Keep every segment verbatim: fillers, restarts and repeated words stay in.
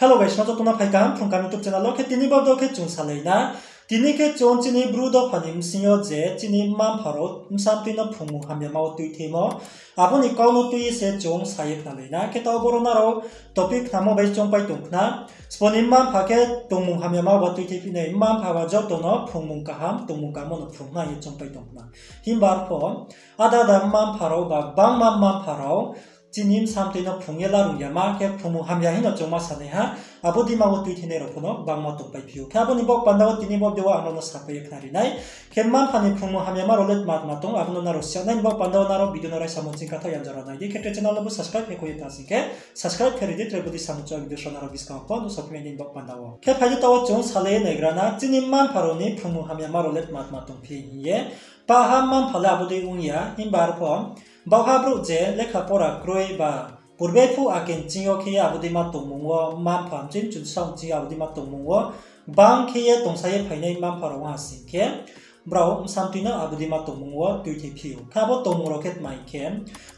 Hello guys, no joto no phai kaham Phrung Kaham YouTube channel wo. Khe tini bo video khe chung salai na. Tini khe chung chini Bru dopha ni bsing yo je chini mma-mpha rao bsa mtui no phrungmung hamyama wo tuitheimo, abo ni kau no tui ye se chung sa ye khnalai na. Khe taoh boro nrao topic khnamo bai choungpai tong khna. Sbo ni mma-mpha khe tongmung hamyama wo ba tuithei phi nai, mma-mpha ba joto no phrungmung kaham, tongmung kaham no phrung hna hing ye choungpai tong khna. Himba arpho, ada ada mma-mpha rao ba gbangma mma-mpha rao chini bsa mtui no phrung ye larung yama khe phrungmung hamya hing no chung ma sanai ha, abo deima wo tuitheinai rao pho no gbangma tongpai phi ou. Khe abo ni baoh panda wo tini bo video wo ang nrao no sapai ye khnari nai. Khe mma-mpha ni phrungmung hamyama rao le tma tma tong, abo no nrao si ya nai ni baoh panda wo nrao video no raisa mung ching kathaoh yang jora nai di. Khe tre channel no bo subscribe khe khui ye tong sing khe, subscribe khe ri di, tre bo di samung chung video sona rao buskang pho no sophi mai ni baoh panda wo. Khe phai di taoh wo chung salai ye naigra na, chini mma-mpha rao ni phrungmung hamyama rao le tma tma tong phi hing ye. Paha mma-mpha le abo dei ong ya, himba arpho, baohha brouh je lekha pora kroi ba purbe phuh aken ching yo khe ye abo deima tongmung wo mma-mpha mchim chun saong ching yo abo deima tongmung wo gbang khe ye tongsa ye phainai mma-mpha rao ong ha sing khe, brao bsa mtui no abo deima tongmung wo tuithei phi ou. Khe abo tongmung rao khe tma hing khe,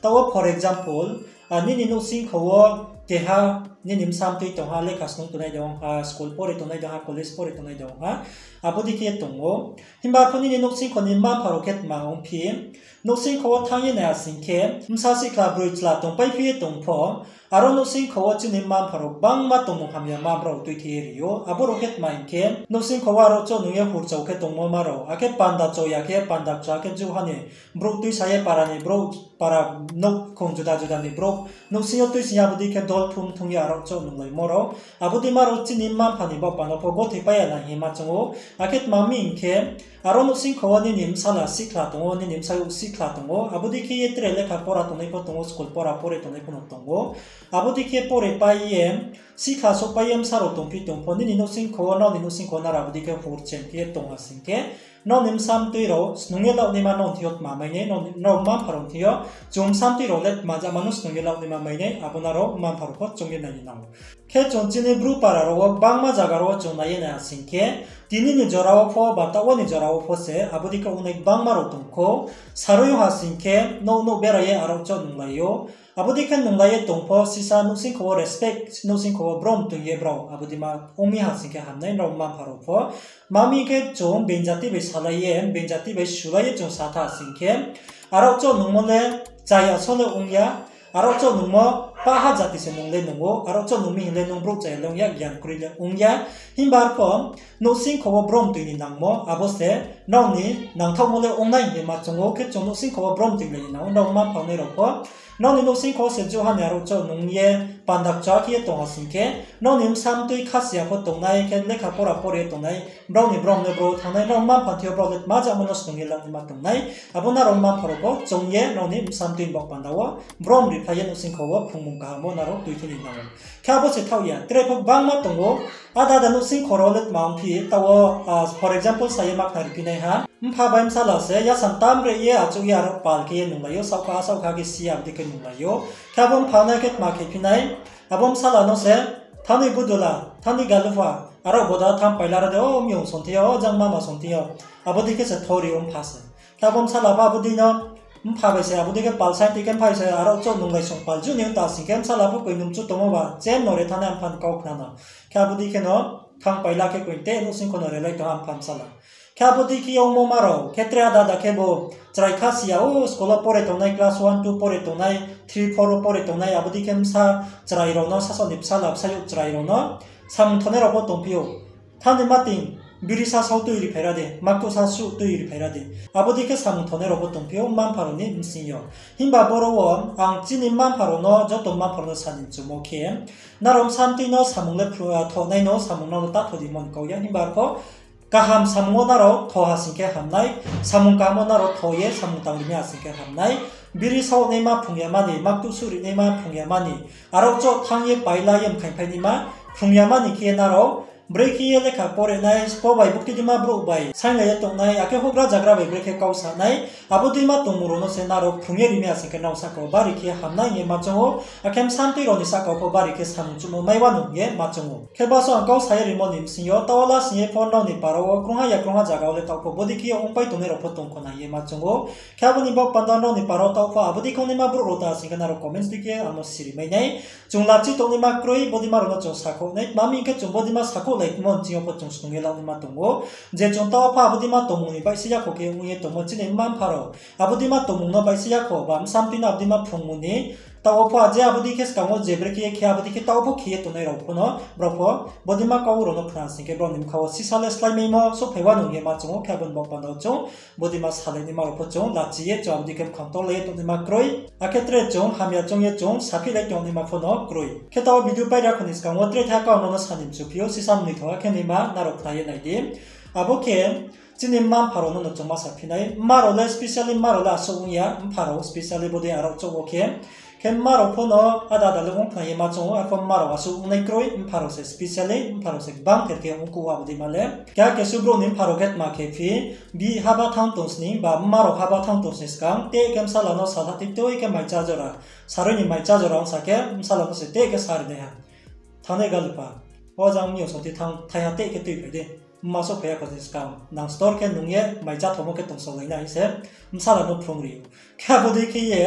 taoh wo for example, nini nouhsingkho wo keha nini bsa mtui tong ha, lekha snung tongnai de ong ha, school pore tongnai de ong ha, college pore tongnai de ong ha, abo dei khe tong ou. Himba arpho nini nouhsingkho ni mma-mpha rao khe tma ong phi, nouhsingkho wo thanng ye nai ha sing khe, bsa sihkhla broi chla tongpai phi ye tong pho, aro nouhsingkho wo chini mma-mpha rao gbangma tongmung hamyama brao tuithei ye ri ou. Abo rao khe tma hing khe, nouhsingkho wo aro choh nung ye hurchao khe tongmo ma rao, akhe panda cho ya khe panda kcha khe jouha ni brouh tuisa ye para ni brouh, para nouhkhong juda juda ni brouh nouhsing yo tuising ye abo dei khe dol thum thung ye aro choh nunglaimo rao. Abo deima rao chini mma-mpha ni baoh panda pho gothei pai ya nai hing ma choung ou. Akhe tma mi hing khe, aro nouhsingkho wo nini bsala sihkhla tong ou, nini bsayouh sihkhla tong ou, abo dei khe ye tre lekha pora tongnai pho tong ou, school pora pore tongnai pho no tong ou. Abo dei khe pore pai ye, sihkhla souhpai ye bsa rao tongphi tong pho, nini nouhsingkho wo, nrao ni nouhsingkho wo nrao abo dei khe hurchen khe ye tong ha sing khe, nrao ni bsa mtui rao snung ye laoh naima nrao ni thing yo tma mai nai, nrao mma-mpha rao ni thing yo, chung bsa mtui rao le tma jama no snung ye laoh naima mai nai, abo nrao mma-mpha rao pho choung ye nai ni nang ou. Khe chung chini Bru para rao wo gbangma zaga rao wo chung nai ye nai ha sing khe, tini ni jora wo pho ba taoh wo ni jora wo pho se abo dei khe ongnai gbangma rao tong khou. Saroi ong ha sing khe nouh nouh bera ye aro choh nunglai ou. Abo dei khe nunglai ye tong pho sisa nouhsingkho wo respect, nouhsingkho wo brom toing ye brao abo deima ong mi ha sing khe hamnai nrao mma-mpha rao pho. Tma mi khe chung being jati bai salai ye, being jati bai sulai ye chung sa tha sing khe, aro choh nungmo le chaya so le ong ya, aro choh nungmo paha jati se nung le nung ou, aro choh nung mi hing le nung brouh chaya le ong ya, gyan kroi le ong ya. Himba arpho nouhsingkho wo brom toing ni nangmo, abo se nrao ni nangthaohmo le ong nai hing ye ma choung ou. Khe chung nouhsingkho wo brom toinglai ni nang ou, nrao mma-mpha ongnai rao pho. Nrao ni nouhsingkho wo se jouha ni aro choh nung ye panda kcha khe ye tong ha sing khe, nrao ni bsa mtui khasi ya pho tongnai, khe lekha pora pore tongnai, brao ni brom le bro thanngnai, nrao mma-mpha ni thing yo brao le tma jama no snung ye laoh naima tongnai, abo nrao mma-mpha rao pho choung ye nrao ni bsa mtui ni baoh panda wo brom riphlai ye nouhsingkho wo phrungmung kaham wo nrao tuithei ni nang ou. Khe abo se thaoh ya, tre pho gbangma tong ou, ada ada nouhsingkho rao le tma ong phi, taoh wo, for example sa ye ma khnari phi nai ha, mpha bai bsala se yasan tam re ye achouh ye aro pal khe ye nunglai ou, saohkha saohkha khe si ya abo dei khe nunglai ou. Khe abo mpha no khe tma khe phi nai, abo bsala no se, thanng ni budula, thanng ni galupha, aro boda thanng paila ra de, o miung song thing yo, o jang mama song thing yo, abo dei khe se thori ou mpha se. Khe abo bsala pho abo dei no, mpha bai se abo dei khe pal sai tui khe mpha bai se aro choh nunglai song pal ju ni ong ta sing khe bsala pho koi nung chu tongmo ba, chem no re thanngnai mpha ni kau khna no. Khe abo dei khe no, thanng paila khe koi te nouhsingkho no relai tong ha mpha bsala. Khe abo dei khe ongmo ma rao, khe tre ada ada khe bo chrai kha si ya, o school wo pore tongnai, class one, two pore tongnai, three, four wo pore tongnai, abo dei khe bsa chrai rao no, sasaoh ni bsala bsayouh chrai rao no, samung thongnai rao pho tongphi ou. Thanng ni mating, biri sa sao tui ri phai ra di, maktuh sa suh tui ri phai ra di. Abo dei khe samung thongnai rao pho tongphi ou, mma-mpha rao ni bsing yo. Himba boro wo ang chini mma-mpha rao no, joto mma-mpha rao no sa ni mchumo khe, nrao bsa mtui no samung le thongnai no, samung no ta tho di hingmo ni kau ya, himba arpho kaham samung wo nrao tho ha sing khe hamnai, samung kaham wo nrao tho ye samung tang ri mi ha sing khe hamnai, biri sao naima phrung yama ni, maktuh suh ri naima phrung yama ni, aro choh thanng ye paila ye mkhaingphai naima phrung yama ni khe nrao Brekhe ye lekha pore nai, spo bai buktideima brouh bai sainglai ye tongnai, akhe houhgra zagra bai brekhe kau sa nai, abo deima tongmung rao no se nrao phrung ye rimai ya sing khe nrao sahka wo bari khe hamnai hing ye ma choung ou, akhe bsa mtoi rao ni sahka wo pho bari khe samung chuhmo mai wanou hing ye ma choung ou. Khe bsa ang kau sa ye rimo ni bsing yo, taoh wo lasing ye pho nrao ni para wo krungha ya krungha zaga wo le taoh pho bodei khe ye ongpai tongnai rao pho tong kho na hing ye ma choung ou. Khe abo ni baoh panda nrao ni para wo taoh pho abo dei khe ongnaima brouh rao ta sing khe nrao comments dei khe ang no siri mai nai. Chung lachi tongnaima kroi, bodeima rao no chung sakhouh nai. Tma hing khe chung bodeima sakhouh lai tongmo nching yo pho chung snung ye laonaima tong ou. Je chung taoh wo pho abo deima tongmung ni baihsi yakho khe ong ye tongmo chini mma mpha rao abo deima tongmung no baihsi yakho ba bsa mtoi no abo deima phrungmung ni taoh wo pho je abo dei khe skang wo je brekhe ye khe abo dei khe taoh wo pho khe ye tongnai rao pho no brao pho bodeima kau rao no khna sing khe brao ni bkha wo sisa le slái maimo souhphai wanou hing ye ma choung ou. Khe abo ni baoh panda wo chung bodeima salainaima rao pho chung lachi ye chung abo dei khe bkhang tor lai ye tongnaima kroi. Akhe tre chung hamya choung ye chung saphihlai tongnaima pho no kroi. Khe taoh wo video pai ra kho ni skang wo tre thai kau no no sa ni mchu phi ou, sisa mnoitho ha khe naima nrao khna ye nai di. Abo khe chini mma mpha rao no no chung ma saphi nai. Mma rao le specially mma rao le asuh ong ya, mpha rao specially bodei arao chouh wo khe. Khe mma rao pho no ada ada le ong khna ye ma choung ou, arpho mma rao asuh ongnai kroi, mpha rao se specially, mpha rao se gbangther khe ongkuh wo abo deima le. Keha kesu brouh ni mpha rao khe tma khe phi, bihih haba thanng tong sning ba mma rao haba thanng tong sning skang, tei khe bsala no salha tei tei khe maichá jora, sarui ni maichá jora ong sa khe, bsala no se tei khe sa ri nai ha. Thanngnai galpa, o jang mi yo soti thanng, thaiha tei khe tuiphai di. Mma souhphai ya kho ni skang, nang store khe nung ye maichá thomo khe tongsaolai nai hing se bsala no phrung ri ou. Khe abo dei khe ye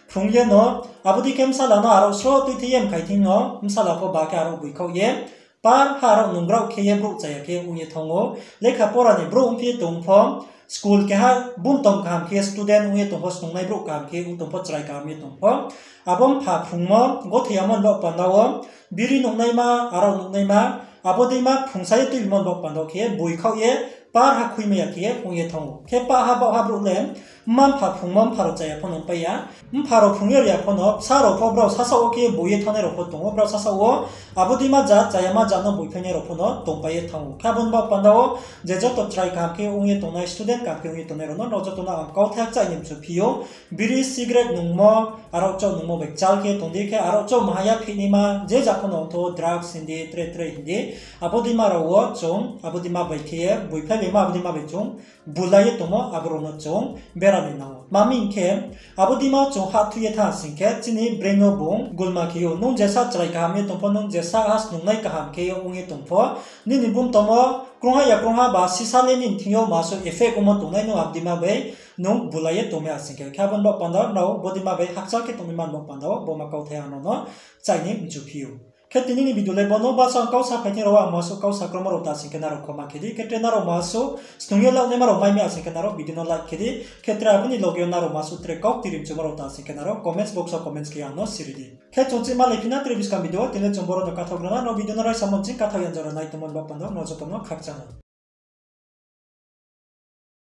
phrung ye no, abo dei khe bsala no arao sro tuithei ye mkhai thing no, bsala pho ba khe arao boikhaoh ye, par ha arao nunggraoh khe ye brouh chaya khe ong ye thanng ou. Lekha pora ni brouh ongphi ye tong pho, school keha bumtom kaham khe student ong ye tong pho, snungnai brouh kaham khe ong tong pho, chrai kaham ye tong pho, abo mpha phrungmo gothei yamo ni baoh panda wo, biri nuhnaima, arao nuhnaima, abo deima phrungsa ye tuimo ni baoh panda wo khe boikhaoh ye, par ha khuimai ya khe ye ong ye thanng ou. Khe pah ha baoh ha brouh le, mma mpha phrungmo mpha rao chaya pho no pai ya. Mpha rao phrung ye ri ya pho no, bsa rao pho brao sasaoh wo khe boi ye thanngnai rao pho tong ou, brao sasaoh wo abo deima jat, chayama jat no boiphainai rao pho no tongpai ye thanng ou. Khe abo ni baoh panda wo, je joto chrai kaham khe ong ye tongnai, student kaham khe ong ye tongnai rao no, nrao joto no ang kauthai kchaih ni mchu phi ou. Biri cigarette nungmo, arao chouh nungmo bai kchal khe tong di, khe arao chouh maha ya phihnaima, je jat pho no ongtho, drugs hing di, tre tre hing di, abo deima rao wo chung abo deima bai khe ye boiphailaima, abo deima bai chung bulai ye tongmo, abo rao no chung bera ni nang ou. Tma hing khe, abo deima chung hahthui ye thanng sing khe, chini brain no bung gulma khe ou. Nung jesa chrai kaham ye tong pho, nung jesa ha snungnai kaham khe ye ong ye tong pho, nini bumtom wo krungha ya krungha ba sisa le nini thing yo ma suh effect ongmo tongnai, nung abo deima bai nung bulai ye tongmai ya sing khe. Khe abo ni baoh panda wo nrao bodeima bai hakchal khe tongnaima ni baoh panda wo bo ma kauthai ang nrao no kchaih ni mchu phi ou. Khe tini ni video le bo no, bsa ang kau saphai thing rao ang ma suh kau sakromo rao ta sing khe nrao khoma khe di. Khe tre nrao ma suh snung ye laonaima rao mai mi ya sing khe nrao video no like khe di. Khe tre abo ni loge yo nrao ma suh tre kau kti rimchumo rao ta sing khe nrao comments box wo comments khe ye ang no siri di. Khe chung chih malaiphi na tre buskang video wo, tini le chung boro no kathaoh gra na, nrao video no raisa mo nching kathaoh ya jora nai tongmo ni baoh panda wo nrao joto no khakchang ou.